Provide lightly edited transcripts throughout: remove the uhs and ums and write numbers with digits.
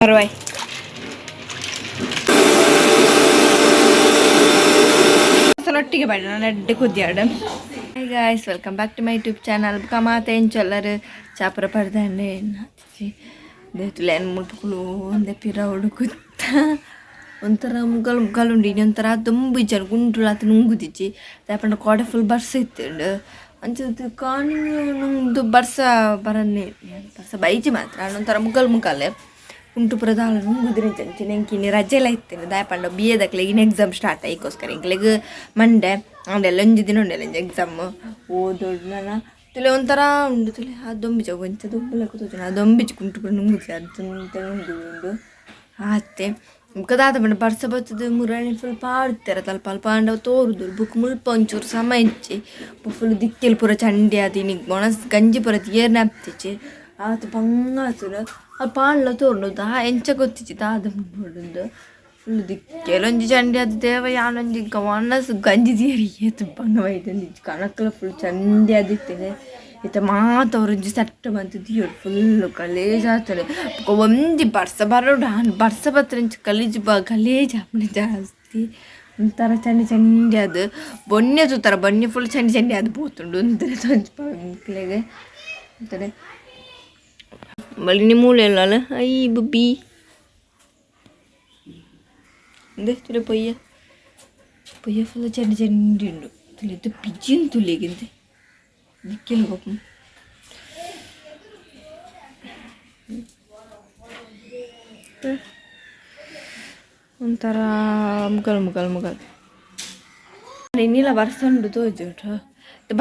ಬರುವಾಯ್ ಒಟ್ಟಿಗೆ ಬೇಡ ನಾನು ಎಡ್ಡೆ ಕುದ್ಯಾಡು. Hi guys, welcome back to my YouTube channel. ಕಮಾತೆ ಎಂಚೊಲ್ಲರು ಚಾಪುರ ಪಡ್ದಂಡೆ ತುಲೆ ಮುಟ್ಕುಲು ಒಂದೆ ಪಿರ ಹುಡುಕುತ್ತ ಒಂಥರ ಮುಗಲ್ ಮುಗಲ್ ಉಂಡು. ಇನಿ ಒಂಥರ ದೊಂಬು ಇಜ್ಜಾರು ಗುಂಡುಲಾತ ನುಂಗುದಿಜ್ಜಿ. ದಾಯೆಪಂಡ ಕೋಡೆ ಫುಲ್ ಬರ್ಸ ಇತ್ತುಂಡು. ಅಂಚ ಕಾಣಿ ನುಂಗ್ದು ಬರ್ಸ ಬರನ್ನೇ ಬರ್ಸ ಬೈಜಿ ಮಾತ್ರ ಒಂಥರ ಮುಗಲ್ ಮುಗಲ್ ಉಂಟು ಪೂರ ದಾಲ ನುಂಗುದಿನ ಅಂಚಿನ. ಎಂಕ್ ಇನಿ ರಜೆಲ ಇತ್ತುಂಡು. ದಾಯೆಪಂಡ ಬಿ ಎದಕ್ಲೆಗ್ ಇನಿ ಎಕ್ಸಾಮ್ ಸ್ಟಾರ್ಟ್ ಐಕೋಸ್ಕರ ಎಂಕ್ಲೆಗ್ ಮಂಡೆ ಆಂಡೆಲ್ಲ ಒಂಜಿ ದಿನ ಉಂಡೆಲ್ಲ ಒಂಜಿ ಎಕ್ಸಾಮ್ ಓದೋಡು. ನನ ತುಲೆ ಒಂಥರ ಉಂಡು ತುಲೆ ಆ ದೊಂಬಿಜ ಒಂಚ ದೊಂಬುಲಕ ತೋಜುಂಡು. ಆ ದೊಂಬಿಜಿ ಕುಂಟು ಪೂರ ನುಂಗುಜಿ ಅದು ನುಂಗುದು ಉಂಡು ಆತೆ. ಬೊಕ ದಾದ ಪಂಡ ಬರ್ಸ ಬತ್ತುದು ಮುರಣಿ ಫುಲ್ ಪಾಡ್ತೆರ್ ಅಲ್ಪ ಅಲ್ಪ ಆಂಡ ತೋರುದು. ಬೊಕ ಮುಲ್ಪ ಒಂಚೂರು ಸಮ ಇಜ್ಜಿ. ಫುಲ್ ದಿಕ್ಕೆಲ್ ಪೂರ ಚಂಡಿ ಆದ್ ಇನಿಗ್ ಒಣಸ್ ಗಂಜಿ ಪೂರ ತಿಯೆರ್ನೆ ಆತಿಜಿ. ಆತ್ ಬಂಗ ಆತುಂಡು. ಅಲ್ಪ ಆಂಡ್ಲ ತೋರುಂಡು ದಾ ಎಂಚ ಗೊತ್ತಿಜ್ಜಿ ದಾದ ಉಂಡು. ಫುಲ್ ದಿಕ್ಕೆಲ್ ಒಂಜಿ ಚಂಡಿ ಆದ್ ದೇವ ಯಾನೊಂಜಿ ಒಣಸ್ ಗಂಜಿ ತಿಯರೆ ಏತ್ ಬಂಗ ಬೈತೊಂದಿಜ್ಜಿ. ಕಣಕ್ಲ ಫುಲ್ ಚಂಡಿ ಆದಿತ್ತುಂಡು. ಇತ್ತೆ ಮಾತ ಅವರೊಂಜಿ ಸೆಟ್ ಮಂತ್ ದೀಯೊಡು. ಫುಲ್ ಗಲೀಜ್ ಆತುಂಡು. ಬೊಕ ಒಂಜಿ ಬರ್ಸ ಬರೊಡು ಆಂಡ ಬರ್ಸ ಬತ್ತ್ಂಡ ಗಲೀಜು ಗಲೀಜ್ ಆಪುಂಡು ಜಾಸ್ತಿ. ಒಂಥರ ಚಂಡಿ ಚಂಡಿ ಆದ್ ಬೊನ್ಯ ತೂತರ ಬೊನ್ಯ ಫುಲ್ ಚಂಡಿ ಚಂಡಿ ಆದ್ ಪೋತುಂಡು. ಒಂಥರ ತೋಜಿಪಾವು ಒಂಥರ ಬಲಿನಿ ಮೂಲೆ I ಬುಬ್ಬಿ ಇಂದೆ ತುಲೆ ಪೊಯ್ಯ ಪೊಯ್ಯ ಫುಲ್ ಚಂಡಿ ಚಂಡಿ ಉಂಡು. ತುಲೆ ಪಿಜಿನ್ ತುಲೆಗಿಂತೆ ದಿಕ್ಕೆಲ್ ಗೋಪು ಒಂಥರ ಮುಗಲ್ ಮುಗಲ್ ಮುಗಲ್. ಇನ್ನಿಲ್ಲ ಬರ್ಸ ಉಂಡು ತೋಜುಂಡು.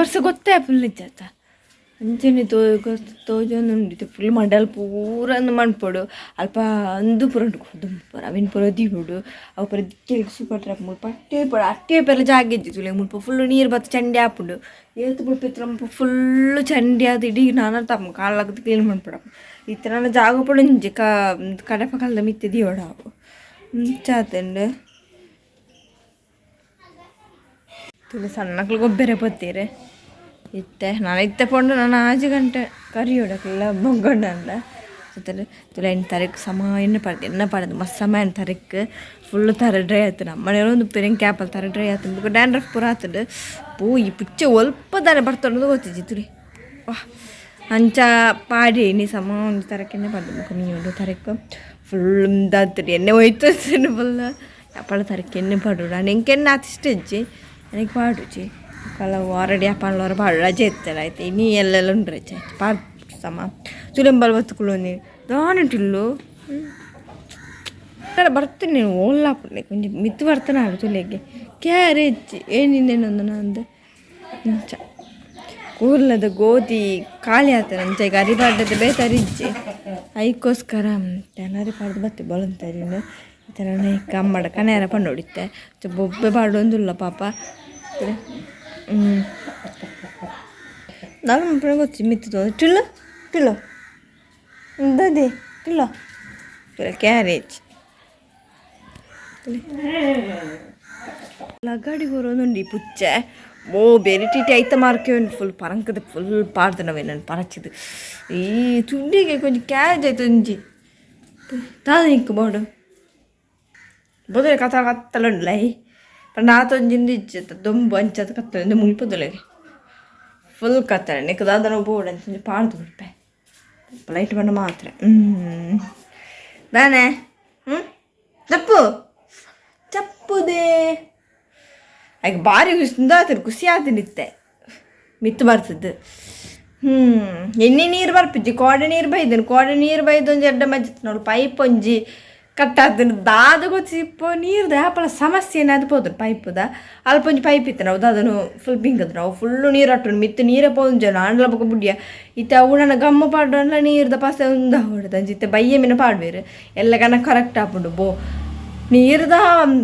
ಬರ್ಸ ಗೊತ್ತೇ ಫುಲ್ ಇಜ್ಜತ್ತ ಅಂಚನೆ ತೋ ತೋಜೊಂದುಂಡು. ಇತ್ತೆ ಫುಲ್ ಮಡಲ್ ಪೂರ ಮನ್ಪೊಡು. ಅಲ್ಪ ಅಂದು ಪೂರ ಉಂಡು ದುಂಬು ಪೂರ ಅವೆನ್ ಪೂರ ದೀವೊಡು. ಅವು ಪೂರ ದಿಕ್ಕೆಲ್ಗ್ ಸೂಪರ್ ಟ್ರ್ಯಾಪ್ ಮುಲ್ಪ ಅಟ್ಟೆ ಪೂರ ಅಟ್ಟೆ ಪೂರ ಜಾಗ ಇಜ್ಜಿ ತುಲೆ. ಮುಲ್ಪ ಫುಲ್ ನೀರು ಬತ್ತ್ ಚಂಡಿ ಆಪುಂಡು. ಏತ್ ಮುಲ್ಪ ಇತ್ತ್ಂಡ ಮುಲ್ಪ ಫುಲ್ ಚಂಡಿ ಆದ್ ಇಡೀ ನಾನಾ ತಮ್ಮ ಕಾಲ್ ಕ್ಲೀನ್ ಮನ್ಪೊಡು. ಇತ್ತೆ ನನ ಜಾಗ ಪೂರ ಒಂಜಿ ಕಡಪ ಕಲ್ದ ಮಿತ್ತ್ ದೀವೊಡು ಅವು. ಅಂಚ ಆತುಂಡು. ತುಲೆ ಸಣ್ಣಕ್ಲು ಗೊಬ್ಬೆರೆ ಪೋತೀರ್ ಇತ್ತೆ. ನಾನು ಇತ್ತೆ ಪೋಂಡ ನಾನು ಆಜಿ ಗಂಟೆ ಕರಿಯೊಡಕ್ಲ ಬೊಂಗೊಂಡಂಡ ತುಲೆ ಎಣ್ಣೆ ತರೆಕ್ ಸಮ ಎಣ್ಣೆ ಪಾಡ್ದು ಎಣ್ಣೆ ಪಾಡ್ದು ಮಸ್ತ್ ಸಮ ಎಣ್ಣೆ ತರೆಕ್ ಫುಲ್ ತರೆ ಡ್ರೈ ಆತುಂಡು. ಅಮ್ಮನೆ ಒಂದು ಪೆರಿಂಗ್ ಕ್ಯಾಪಲ್ ತರೆ ಡ್ರೈ ಆತುಂಡು. ಬೊಕ ಡ್ಯಾಂಡ್ರಫ್ ಪೂರ ಆತುಂಡು. ಪೂ ಈ ಪುಚ್ಚೆ ಒಲ್ಪ ದಾನೆ ಬರ್ತುಂಡು ಗೊತ್ತಿಜ್ಜಿ ತುಲೆ. ವಾ ಅಂಚ ಪಾಡಿ ಇನಿ ಸಮ ಒಂಜಿ ತರೆಕ್ ಎಣ್ಣೆ ಪಾಡ್ದು ಬೊಕ ಮೀಯುಂಡು. ತರೆಕ್ ಫುಲ್ ಉಂದಾತುಂಡು. ಎಣ್ಣೆ ಒಯ್ತು ಫುಲ್ ಅಪ್ಪಳ ತರೆಕ್ ಎಣ್ಣೆ ಪಾಡೋಡು. ಆಂಡ ಎಂಕ್ ಎಣ್ಣೆ ಆತ್ ಇಷ್ಟ ಇಜ್ಜಿ, ನನಗೆ ಪಾಡುಜಿ. ಕಲ ವಾರಡಿ ಅಪ್ಪನ್ಲೋರ ಪಾಡು. ರಜೆ ಇತ್ತಲ್ಲ ಆಯ್ತು ಇನಿ ಎಲ್ಲೆಲ್ಲ ಉಂಡು ರಜೆ ಪಾಡ್ ಸಮ. ತುಲೆಂಬಲ್ ಬತ್ತು ಕುಲ್ಲೊಂದು ದಾನಿಟಿಲ್ಲು ಬರ್ತೀನಿ ಓಲ್ಲಾಪುಂಡು ಒಂಜಿ ಮಿತ್ತು ಬರ್ತನ ತುಲೆಗೆ ಕ್ಯಾರೇಜ್ ಏನಿಂದೇನೊಂದು ನಂದು ಇಂಚ ಕೂರ್ಲದ ಗೋಧಿ ಖಾಲಿ ಆತನ. ಅಂಚ ಈಗ ಅರಿ ಪಾಡ್ದದ ಬೇತೆ ಅರಿಜ್ಜಿ. ಐಕೋಸ್ಕರ ಅರಿ ಪಾಡ್ದು ಬತ್ತೆ ಬೊಲಂತರಿನ ಈ ಥರ ಕಮ್ಮಡ ಕನೆಯರ ಪಂಡೋಡಿತ್ತೆ ಬೊಬ್ಬೆ ಪಾಡೊಂದುಲ್ಲ ಪಾಪ. ದಾದ ಮನ್ಪುನ ಗೊತ್ತಿ ಮಿತ್ತು ಟಿಲ್ಲು ಟಿಲ್ಲು ದಾದೆ ಟಿಲ್ಲೋ ತುಲೆ ಕ್ಯಾರೇಜ್ ಲಗಾಡಿ ಹೊರೊಂದುಂಡು ಈ ಪುಚ್ಚೆ. ಓ ಬೇರೆ ಟಿಟಿ ಐತ ಮಾರ್ಕೆ ಉಂಡು. ಫುಲ್ ಪರಂಕದ ಫುಲ್ ಪಾಡ್ದನವೇ ನಾನು ಪರಚಿದ್ ಈ ತುಂಡಿಗೆ ಕೊಂಚ ಕ್ಯಾರೇಜ್ ಆಯ್ತು ಒಂಜಿ ದಾದ ನಿಕ್ಕು ಬೋಡು ಬೊದಲೆ ಕತ್ತ ಕತ್ತಲುಂಡ್ಲೈ ಪಂಡ ಆತೊಂಜಿಂದು ಇಜ್ಜಿ ದೊಂಬು ಅಂಚದ ಕತ್ತಲೆ ಮುಲ್ಪದೊಲೆಗೆ ಫುಲ್ ಕತ್ತಲೆ. ನಿಕ್ಕು ದಾದನ ಬೋಡು ಅಂಚ ಪಾಡ್ದು ಬಿಡ್ಪೆ ಲೈಟ್ ಬಣ್ಣ ಮಾತ್ರ. ದಾನೆ ಚಪ್ಪು ಚಪ್ಪುದೇ ಆಗ ಭಾರಿ ಆತುಂಡು. ಖುಷಿ ಆತುಂಡು ಇತ್ತೆ ಮಿತ್ತು ಬರ್ತದೆ. ಎಣ್ಣೆ ನೀರು ಬರ್ಪಿಜ್ಜಿ. ಕೋಡೆ ನೀರು ಬೈದನು. ಕೋಡೆ ನೀರು ಬೈದು ಒಂಜಿ ಎಡ್ಡೆ ಮಜ್ಜಿತ್ತು ನೋಡು. ಪೈಪ್ ಒಂಜಿ ಕಟ್ ಆತುಂಡು. ದಾದ ಗೊತ್ತಿಪ್ಪು ನೀರ್ದ ಆಪಲ ಸಮಸ್ಯೆ ಏನಾದ್ರು ಪೋತುಂಡು ಪೈಪುದ. ಅಲ್ಪ ಒಂಜಿ ಪೈಪ್ ಇತ್ತು ನಾವು ದಾದನು ಫುಲ್ ಬಿಂಕದ್ ನಾವು ಫುಲ್ಲು ನೀರು ಅಟ್ಟುಂಡು. ಮಿತ್ತು ನೀರೇ ಪೋಂಜನ ಆಂಡಲ ಬೊಕ ಬುಡ್ಯ ಇತ್ತೆ ಅವು ನನ್ನ ಗಮ್ಮ ಪಾಡಂಡ್ಲ ನೀರ್ದ ಪಸೆ ಉಂದು ಅಂಚ ಇತ್ತೆ ಬಯ್ಯ ಮಿನ ಪಾಡ್ವೇರು ಎಲ್ಲ ಕನ ಕರೆಕ್ಟ್ ಆಪುಂಡು. ಬೋ ನೀರ್ದ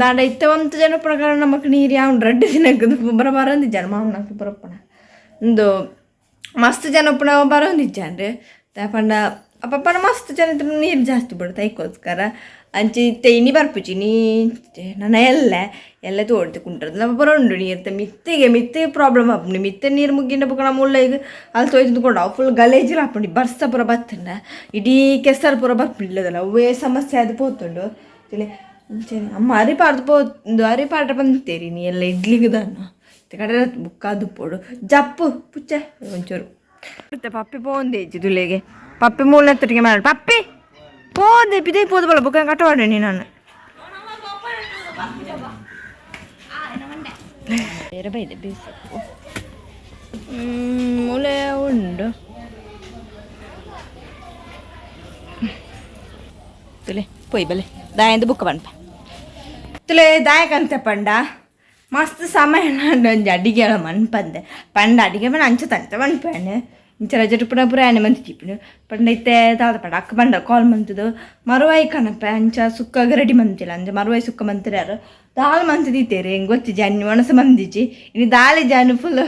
ದಾಂಡ ಇತ್ತೆ ಒಂತ ಜನ ಪ್ರಕಾರ ನಮಕ್ ನೀರು ಯಾವುಂಡು ರಡ್ಡ್ ದಿನಕ್ಕೆ ಬರ ಬರಂದಿಜ್ಜಾನ ಮಾಮನಕ್ಲು ಬರಪ್ಪಣ. ಉಂದು ಮಸ್ತ್ ಜನ ಉಪ್ಪುನ ಬರೋಂದಿಜ್ಜಾಂಡ್. ಪಂಡ ಅಪ್ಪನ ಮಸ್ತ್ ಜನ ನೀರು ಜಾಸ್ತಿ ಬಿಡುತ್ತೆ ಐಕೋಸ್ಕರ ಅಂಚೆ ಇತ್ತೆ ಇನಿ ಬರ್ಪುಜಿ ನೀ ನನ್ನ ಎಲ್ಲ ಎಲ್ಲ ತೋಡ್ದು ಕುಂಟದ ನಮ್ಮ ಬರೋಂಡು ನೀರು ಮಿತ್ತಿಗೆ ಮಿತ್ತೆ ಪ್ರಾಬ್ಲಮ್ ಆಪುಂಡು ಮಿತ್ತೆ ನೀರು ಮುಗ್ಗಿನ ಬೊಕ ನಮ್ಮ ಉಲ್ಲ ಈಗ ಅಲ್ಲಿ ತೊಯ್ದುಕೊಂಡು ಅವು ಫುಲ್ ಗಲೇಜಿಲ್ ಆಪುಂಡು ಬರ್ಸ ಪೂರ ಬತ್ತಂಡ ಇಡೀ ಕೆಸರು ಪೂರ ಬರ್ಪಿಲ್ಲದಲ್ಲ ಅವೇ ಸಮಸ್ಯೆ ಅದು ಪೋತುಂಡು ತಿಳಿ ಅಂಚೆನೆ ಅಮ್ಮ ಅರಿ ಪಾಡ್ದು ಪೋದು ಅರಿ ಪಾಡ್ರೆ ಬಂತೇರಿ ನೀ ಎಲ್ಲ ಇಡ್ಲಿಗೆ ದಾನ ಕಡೆ ಬುಕ್ಕಾದು ಪೋಡು ಜಪ್ಪು ಪುಚ್ಚೆ ಒಂಚೂರು ಮತ್ತೆ ಪಪ್ಪಿ ಪೋಂದೇಜಿ ತುಲೆಗೆ ಪಪ್ಪಿ ಮೂಲ ಮಾಡ ಪಪ್ಪಿ ಪೋದೆ ಪಿದೆ ಪೋದು ಬಲ್ಲ ಬುಕ್ಕ ಕಟ್ಟವಾಡೆ ನೀ ನಾನು ಬೇರೆ ಬೈದೆ ಬೇಸಪ್ಪು ಮೂಲೆ ಉಂಡು ತುಲೆ ಪೊಯ್ ಬಲೆ ದಾಯಂದು ಬುಕ್ಕ ಪನ್ಪ ತುಲೆ ದಾಯಕಂತೆ ಪಂಡ ಮಸ್ತ್ ಸಮಯ ಒಂಜಿ ಅಡಿಗೆ ಮನ್ಪಂದೆ ಪಂಡ ಅಡಿಗೆ ಪಂಡ ಅಂಚ ತಂಚ ಮನ್ಪೇನೆ ಇಂಚ ರಜೆ ಪುನ ಪುರ ಆನೆ ಮಂತಿ ಚಿಪ್ಪಿನ ಪಂಡ ಇತ್ತೆ ದಾದ ಪಂಡ ಅಕ್ಕ ಪಂಡ ಕಾಲ್ ಮಂತದು ಮರುವಾಯಿ ಕಣಪೆ ಅಂಚ ಸುಕ್ಕಾಗ ರೆಡಿ ಮಂತಿಲ್ಲ ಅಂಚ ಮರುವಾಯಿ ಸುಕ್ಕ ಮಂತಿರಾರು ದಾಲ್ ಮಂತದಿತ್ತೇರೆ ಹೆಂಗೆ ಗೊತ್ತಿಜ್ಜಿ ಅన్ని ಒಣಸ ಮಂದಿಜಿ ಇನ್ನು ದಾಲಿ ಜಾನು ಫುಲ್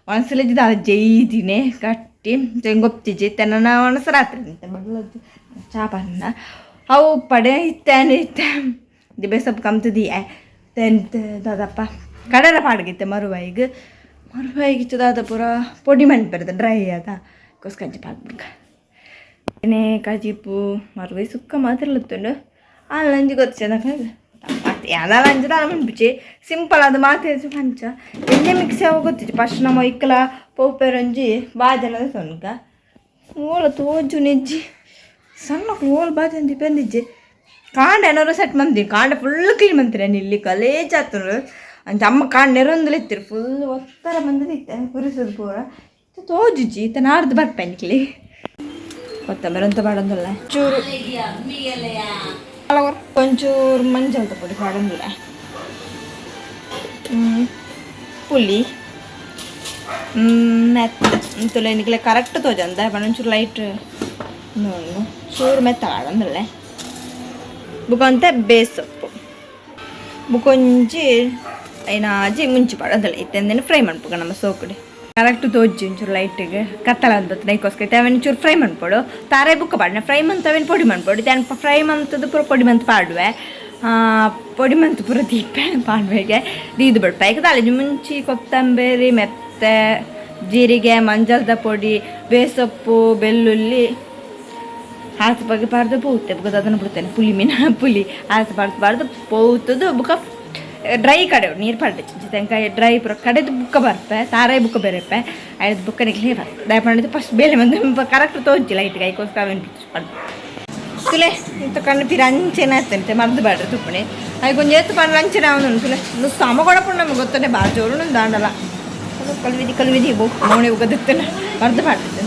ಒಣಸಲಿಜ್ಜಿ ದಾಲ್ ಜೈದಿನೇ ಕಟ್ಟಿ ಗೊತ್ತಿಜ್ಜಿ ತನ್ನ ಒಣಸ ರಾತ್ರಿ ಚಾ ಪನ್ನ ಅವು ಪಡೆ ಇತ್ತೇನೆ ಇತ್ತೆ ದಿಬೆ ಸೊಪ್ಪು ಕಮ್ತದಿ ತೆಂತ ದಾದಪ್ಪ ಕಡಲ ಪಾಡ್ಗಿತ್ತೆ ಮರುವಾಯಿಗ್ ಮರುವಾಯಿಗೆ ದಾದ ಪೂರ ಪೊಡಿ ಮನ್ಪೆರ್ದ ಡ್ರೈ ಅದ ಕೊಸ್ಕಂಚಿ ಪಾಡ್ಬಿಡ್ಕ ನೇ ಕಜಿಪು ಮರುವಾಯಿ ಸುಕ್ಕ ಮಾತ್ರ ಲತ್ತುಂಡು ಆ ಲಂಜಿ ಗೊತ್ತಿದೆ ಯಾವ್ದಾಲ ಅಂಚ ದಾಲ ಮನ್ಪುಚಿ ಸಿಂಪಲ್ ಅದು ಮಾತೆ ಪಂಚ ಎಣ್ಣೆ ಮಿಕ್ಸ್ ಯಾವ ಗೊತ್ತಿಜ್ಜಿ ಫಸ್ಟ್ ನಮ್ಮ ಇಕ್ಕಲ ಪೋಪೆರೊಂಜಿ ಬಾಜನದ ತೊನ್ಕ ಓಲ ತೋಜು ನೆಜ್ಜಿ ಸಣ್ಣ ಓಲ್ ಬಾಜನ ಬೆಂದಿಜ್ಜಿ ಕಾಂಡ ಏನಾರು ಸೆಟ್ ಮಂದಿ ಕಾಂಡ ಫುಲ್ ಕ್ಲೀನ್ ಮಂತಿರ ಇಲ್ಲಿ ಕಲೇಜ್ ಆತನು ಅಂಚ ಅಮ್ಮ ಕಾಂಡ ನೆರೊಂದುಲ ಇತ್ತಿರು ಫುಲ್ ಒತ್ತರ ಬಂದದಿತ್ತೆ ಪುರಿಸದು ಪೂರ ತೋಜುಜಿ ಇತ್ತ ನಾಡ್ದು ಬರ್ಪೆನಿಕ್ಲಿ ಕೊತ್ತಂಬರಿ ಅಂತ ಪಾಡೊಂದುಲ್ಲ ಚೂರು ಒಂಚೂರು ಮಂಜಲ್ದ ಪೊಡಿ ಪಾಡೊಂದುಲ್ಲ ಪುಲಿ ಮೆತ್ತ ತುಲೆ ನಿಕ್ಲೆ ಕರೆಕ್ಟ್ ತೋಜಂದ ಪಂಡ ಒಂಚೂರು ಲೈಟ್ ನೋಡು ಚೂರು ಮೆತ್ತ ಪಾಡೊಂದುಲ್ಲೆ ಬುಕೊಂತೆ ಬೇಸೊಪ್ಪು ಬುಕೊಂಜಿ ಐನಾಜಿ ಮುಂಚಿ ಪಾಡೋದಲ್ಲ ಇತ್ತೆಂದೇನೆ ಫ್ರೈ ಮನ್ಪುಗ ನಮ್ಮ ಸೋಕುಡೆ ಕರೆಕ್ಟ್ ತೋಜಿ ಒಂಚೂರು ಲೈಟಿಗೆ ಕತ್ತಲ ಬರ್ತದೆ ಐಕೋಸ್ಕರ ಅವನ್ ಚೂರು ಫ್ರೈ ಮನ್ಪೊಡು ತಾರೆ ಬುಕ್ಕ ಪಾಡ್ನೆ ಫ್ರೈ ಮಂತ್ ಅವೇನು ಪೊಡಿ ಮನ್ಪೊಡು ತಾನು ಫ್ರೈ ಮಂತದ್ದು ಪೂರ ಪೊಡಿ ಮಂತ್ ಪಾಡುವೆ ಪೊಡಿ ಮಂತ್ ಪೂರ ದೀಪೆ ಪಾಡ್ವೆಗೆ ದೀದು ಬಿಡ್ಪ ಐಕ್ ದಾಳಿಜಿ ಮುಂಚಿ ಕೊತ್ತಂಬರಿ ಮೆತ್ತೆ ಜೀರಿಗೆ ಮಂಜಲ್ದ ಪೊಡಿ ಬೇಸೊಪ್ಪು ಬೆಳ್ಳುಳ್ಳಿ ಹಾತು ಬಗ್ಗೆ ಪಾಡ್ದು ಪೋತೆ ಬುಕ್ಕ ಅದನ್ನು ಬಿಡ್ತೇನೆ ಪುಲಿ ಮೀನ ಪುಲಿ ಆತು ಪಾಡ್ದು ಪಾಡ್ದು ಪೋತದು ಬುಕ್ಕ ಡ್ರೈ ಕಡೆ ನೀರು ಪಾಡ್ದೆ ತೆಂಕಾಯಿ ಡ್ರೈ ಪೂರ ಕಡೆದು ಬುಕ್ಕ ಬರ್ಪೆ ತಾರೈ ಬುಕ್ಕ ಬೇರೆಪ್ಪೆ ಐದು ಬುಕ್ಕ ನಿಕ್ಲೆ ದಯಪಂಡಿತು ಫಸ್ಟ್ ಬೇಲೆ ಬಂದು ಕರೆಕ್ಟ್ ತೋಜಿಲ್ಲ ಲೈಟ್ಗೆ ಐಕೋಸ್ಕರ ಅವೇನು ಪಾಡ್ದು ತುಲೆ ಇಂತ ಕಣ್ಣು ಪಿರ ಅಂಚೆನ ಆಯ್ತಂತೆ ಮರ್ದು ಬೇಡ್ರಿ ತುಪ್ಪಣಿ ಅದಕ್ಕೆ ಒಂಜಿ ಏತು ಪಂಡ ಅಂಚೆನ ಅವನು ತುಲೆ ಸಮ ಕೊಡಪುಂಡು ನಮಗೆ ಗೊತ್ತನೆ ಭಾಳ ಜೋರು ದಾಂಡಲ ಕಲ್ವಿದಿ ಕಲ್ವಿದಿ ಬೋ ಮೌಣಿ ಉಗದಿತ್ತನ ಮರ್ದು ಪಾಡ್ತಿದ್ದೆ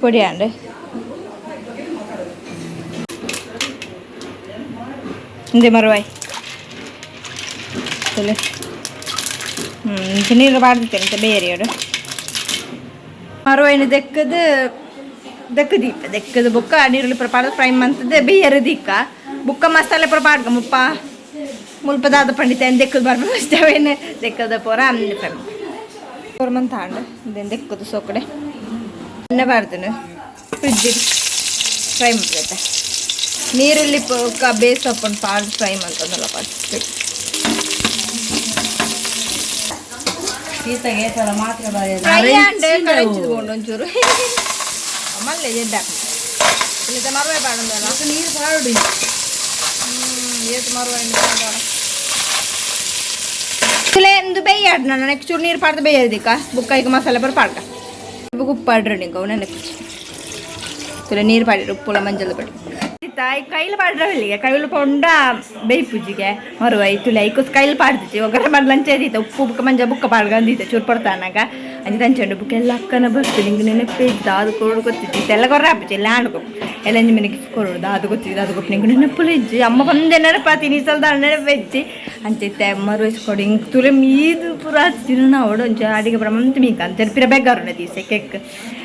ಪೊಡಿ ಅಂಡೆ ಇಂದೆ ಮರುವಾಯಿ ತುಲೆ ಹ್ಞೂ ನೀರು ಪಾಡ್ದಿತ್ತೇನೆ ಬೇರೆ ಮರುವಾಯಿನ ದೆಕ್ಕದು ದೆಕ್ಕ ದೀಪ ದೆಕ್ಕದ ಬೊಕ್ಕ ನೀರುಳ್ಳಿ ಪೂರ ಪಾಡ್ದು ಫ್ರೈ ಮಂತದೆ ಬೇರೆ ದಿಕ್ಕ ಬುಕ್ಕ ಮಸಾಲೆ ಪೂರ ಪಾಡ್ಕ ಮುಪ್ಪ ಮುಲ್ಪ ದಾದ ಪಂಡಿತ ದೆಕ್ಕದ ಬರ್ಪ ಅವೇನು ದೆಕ್ಕದ ಪೂರ ಫ್ರೈ ಪೂರ ಮಂತ ಹಾಂಡು ಇದೇನು ದೆಕ್ಕದು ಸೋಕಡೆ ಎಣ್ಣೆ ಬಾರ್ದನು ಫ್ರಿಜ್ ಫ್ರೈ ಮಾಡ್ತೈತೆ ನೀರುಳ್ಳಿ ಪೊಕ್ಕ ಬೇಸಪ್ಪನ್ನು ಪಾಡ್ದು ಫ್ರೈ ಮಂತಂದಲ್ಲ ಫಸ್ಟ್ ಫ್ರೈ ಅಂಡ್ ಕಳಚಿದ್ಕೊಂಡು ಒಂಚೂರು ಮಲ್ಲೆ ಜೆಡ್ಡ ಇಲ್ಲಿದ್ದ ಮರುವೆ ಪಾಡೊಂದಲ್ಲ ನೀರು ಪಾಡು ಏತ್ ಮರುವೆ ತುಲೆ ಒಂದು ಬೇಯಾಡ್ ನಾನು ನೆಕ್ಸ್ಟ್ ಚೂರು ನೀರು ಪಾಡ್ದು ಬೇಯದಿಕ್ಕ ಬುಕ್ಕ ಈಗ ಮಸಾಲೆ ಪೂರ ಪಾಡ್ಕ ಬುಕ್ ಉಪ್ಪು ಪಾಡ್ರಿ ನಿಂಗೆ ಅವು ನೆನಪು ತುಲೆ ನೀರು ಪಾಡಿರು ಉಪ್ಪುಲ ಮಂಜಲ್ ಪಡಿ ತಾಯಿ ಕೈಲಿ ಪಾಡ್ರ ಇಲ್ಲಿಗೆ ಕೈಲು ಪೊಂಡ ಬೇಯ್ಪುಜಿಗೆ ಮರುವೈ ತುಲೆ ಐಕೋಸ್ ಕೈಲಿ ಪಾಡ್ದಿಚ್ಚಿ ಒಗ್ಗರಣೆ ಮಾಡಿ ಲಂಚ ಇದ್ದಿತ್ತು ಉಪ್ಪು ಬುಕ್ಕ ಮಂಜ ಬುಕ್ಕ ಪಾಡ್ಗಂದಿತ್ತು ಚೂರು ಪಡ್ತಾನಾಗ ಅಂಜಿ ತಂಚಂಡು ಬುಕ್ಕ ಎಲ್ಲ ಅಕ್ಕನ ಬರ್ತದೆ ನಿಂಗೆ ನೆನಪೇ ಇದ್ದ ಅದು ಕೊಡು ಗೊತ್ತಿತ್ತು ಎಲ್ಲ ಕೊರ್ರ ಹಾಪುಚಿ ಎಲ್ಲ ಆಣ್ಕೊ ಎಲ್ಲ ಅಂಜಿ ಮನೆಗೆ ಕೊರಡು ಅದು ಗೊತ್ತಿದ್ದು ಅದು ಗೊತ್ತು ನಿಂಗೆ ನೆನಪುಲ ಇಜ್ಜಿ ಅಮ್ಮ ಬಂದೆ ನೆನಪಾತಿ ಈ ಸಲದ ನೆನಪೆಜ್ಜಿ ಅಂಚೈತೆ ಮರು ಕೊಡು ಹಿಂಗೆ ತುಲೆ ಮೀದು ಪೂರ ತಿನ್ನ ಅವಡು ಒಂಚ ಅಡಿಗೆ ಬರ ಮಂತ್ ಮೀಕ ಅಂತ ಪಿರ ಬೆಗ್ಗಾರುನ ದೀಸೆ ಕೆಕ್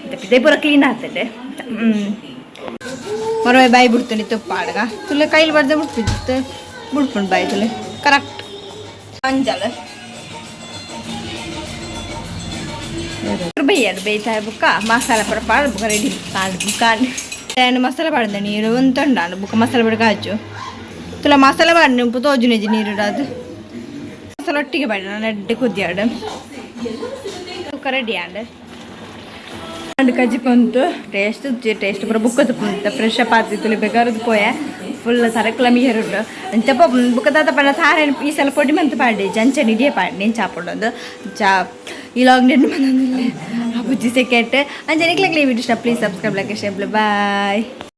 ಅಂತ ಪಿದೆ ಪೂರ ಕ್ಲೀನ್ ಆಗ್ತದೆ. ಮರುವೆ ಬಾಯಿ ಬಿಡ್ತೀನಿ ತುಪ್ಪ ಆಡಗ ತುಲೆ ಕೈಲಿ ಬರ್ದೆ ಬಿಡ್ತಿತ್ತು ಬಿಡ್ಕೊಂಡು ಬಾಯಿ ತುಲೆ ಕರೆಕ್ಟ್ ಅಂಜಲ್ ಬೈಯಡ್ ಬೇಯ್ತಾ ಬುಕ್ಕ ಮಸಾಲೆ ಪೂರ ಪಾಡ್ ಬುಕ್ಕ ರೆಡಿ ಕಾಂಡ್ ಕಾಂಡ್ ಏನು ಮಸಾಲೆ ಪಾಡ್ದ ನೀರು ಉಂತುಂಡಾಂಡ್. ಬುಕ್ಕ ಮಸಾಲೆ ಪೂರ ಕಾಜು ತುಲ ಮಸಾಲೆ ಪಾಡ್ನೆ ಉಪ್ಪು ತೋಜುನೆಜಿ ನೀರು. ಅದು ಮಸಾಲೆ ಒಟ್ಟಿಗೆ ಪಾಡ ಎಡ್ಡೆ ಕುದಿಯಾಡು. ಬುಕ್ಕ ರೆಡಿ ಆಂಡ್. ಅಂಡ್ ಕಜಿಪಂತು ಟೇಸ್ಟ್ ಟೇಸ್ಟ್ ಪೂರ ಬುಕ್ಕ ಫ್ರೆಶ್ ಅಪ್ ಆತಿತ್ತು. ಬೇಕಾರದು ಪೋಯೆ ಫುಲ್ ತರಕುಲ ಮೀರುಂಡು ಅಂಚ. ಬುಕ್ಕ ದಾದ ಪಂಡ ತಾರೆ ಈ ಸಲ ಪೊಡಿ ಮಂತ್ ಪಾಡಿ ಜಂಚ ಇಡಿಯೇ ಪಾಡಿ ಚಾಪುಂಡೊಂದು ಚಾ. ಈ ಲಾಗ್ ನೆಂಡು ಬಂದಿಲ್ಲ ಆ ಬುಜ್ಜಿ ಸೆಕೆಟ್. ಅಂಚ ನಿಕ್ಲೆಗ್ಲ ಈ ವಿಡಿಯೋ ಇಷ್ಟ, please subscribe, like, share. Bye.